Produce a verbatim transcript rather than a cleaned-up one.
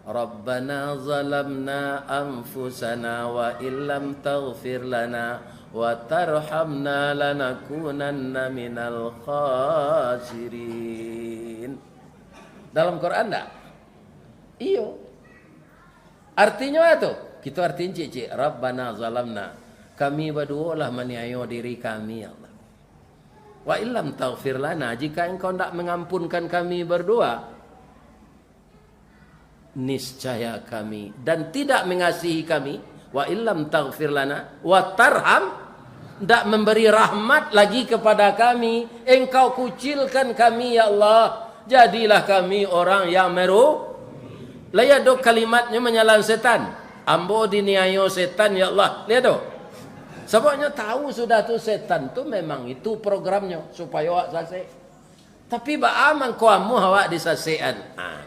Rabbana zalamna anfusana wa illam taghfir lana wa tarhamna lanakunanna minal khasirin. Dalam Quran ndak? Iyo. Artinyo apa tu? Kito artiin ciek-ciek. Rabbana zalamna. Kami baduo lah maniayo diri kami, ya Allah. Wa illam taghfir lana, jika Engkau ndak mengampunkan kami berdua, niscaya kami, dan tidak mengasihi kami, wa illam taghfir lana, wa tarham, ndak memberi rahmat lagi kepada kami, Engkau kucilkan kami, ya Allah, jadilah kami orang yang meru-, lai ado kalimatnyo manyalang setan, "Ambo diniayo setan, ya Allah." Lai ado? Sababnyo tahu sudah tu setan tu memang itu programnyo, supayo awak sasek. Tapi baa mangko amuah awak disasekan? Ah,